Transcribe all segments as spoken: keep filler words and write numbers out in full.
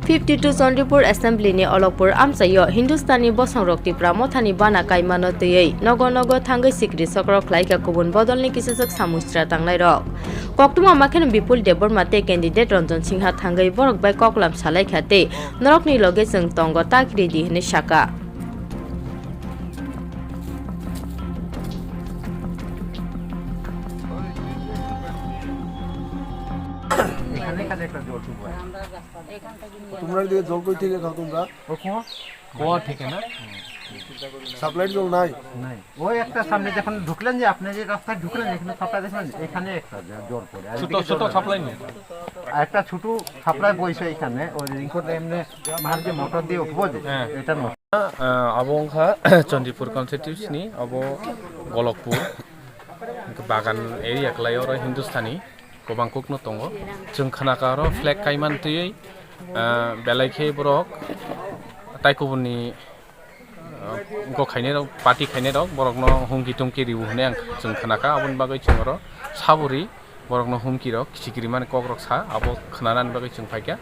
Fifty two Chandipur Assembly ni Olokpur amchaio Hindustani bosongrok Tipra Mothani bana kaimano twiwi nogo nogo thangwi sikri sokro khlaikha kubun bodolni kisijak samung sra tangnairok. Koktwma makheno Bipul Debbarma tei candidate Ranjan Singha thangwi borok bai koklam salaikha tei norokni loge chwng tongo ta kiri di hwnwi saka. এখানে এখানে একটা জল টুপ আছে। তোমরা এদিকে জল কই থেকে খাও তোমরা? ও কুয়া? কুয়া থেকে না? সাপ্লাইর জল নাই? নাই। ওই একটা সামনে যখন ঢুকলেন যে, আপনি যে রাস্তায় ঢুকলেন, এখানে সাপ্লাই দেখলেন, এখানে একটা জ-, জল পড়ে। আর ছোট, এদিকে ছোট জল নেই। সাপ্লাই নেই? আর একটা ছোট সাপ্লাই বইছে এখানে, ওই রিংকোট এমনি মার যে মোটর দিয়ে উঠবো যে, হ্যাঁ। এটা নষ্ট। আহ, abo wngkha Chandipur constituency ni, abo Golokpur, bagan area kwlai oro Hindustani. Kwbang kokno tongo. Chwng khnakha oro flag kaiman twiwi, ah, belai khe borok tai kubuni, ah, wngkok khainai rok, party khainai rok, borokno humki tumki riwi hwnwi ang chwng khnakha. Aboni bagwi chwng oro saburi borokno humki rok, sikiri mani kok rok sa, abo khnanani bagwi chwng phaikha.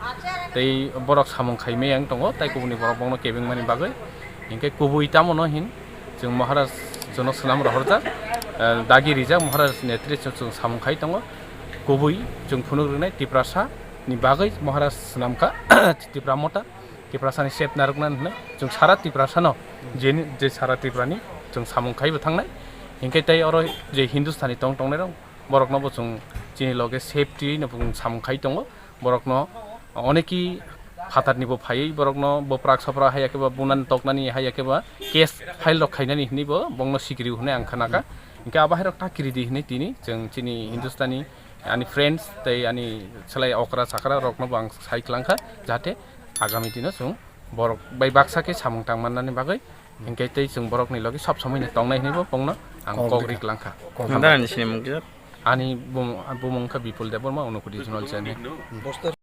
Tei borok samung khaimai ang tongo, tai kubuni borok bongno kebengmani bagwi. Hinkhe kubui tamo no hin, chwng Maharaj chwngno swnam rohorjak, eh, dagi rijak Maharaj netrito chwng samung khai tongo. Kubui chwng phunuk rwnai Tiprasa ni bagwi Maharaj swnamkha, Tipra Motha, Tiprasa ni sep narwknani hwnwi chwng sara Tiprasa no, jeni, je sara Tripura ni chwng samung khaibo thangnai. Hinkhe tei oro je Hindustani tong tongnai rok, borokno bo chwng chini loge safety no bo chwng samung khai tongo. Borokno oneki phatarni bo phaiwi borokno boprak soprak hai khe ba bunan toknani hai khe ba case file rok khainani hinwi bo bongno sikiri hwnwi ang khanakha. Hinkhe abo hai rok ta kiridi hinwi tini chwng chini Hindustani ani friends tei ani selai okra chakra rokno bo ang sai klangkha, jahate agami dino chwng borok bai baksa khe samung tang mannani bagwi, hinkhe tei chwng borokni logi sob somoi no tongnai hinwi bo bongno ang kok ri klangkha. Nang ani sinimung kisa? Ani bum-, bumung kha Bipul Debbarma, Unakoti Zonal Chairman.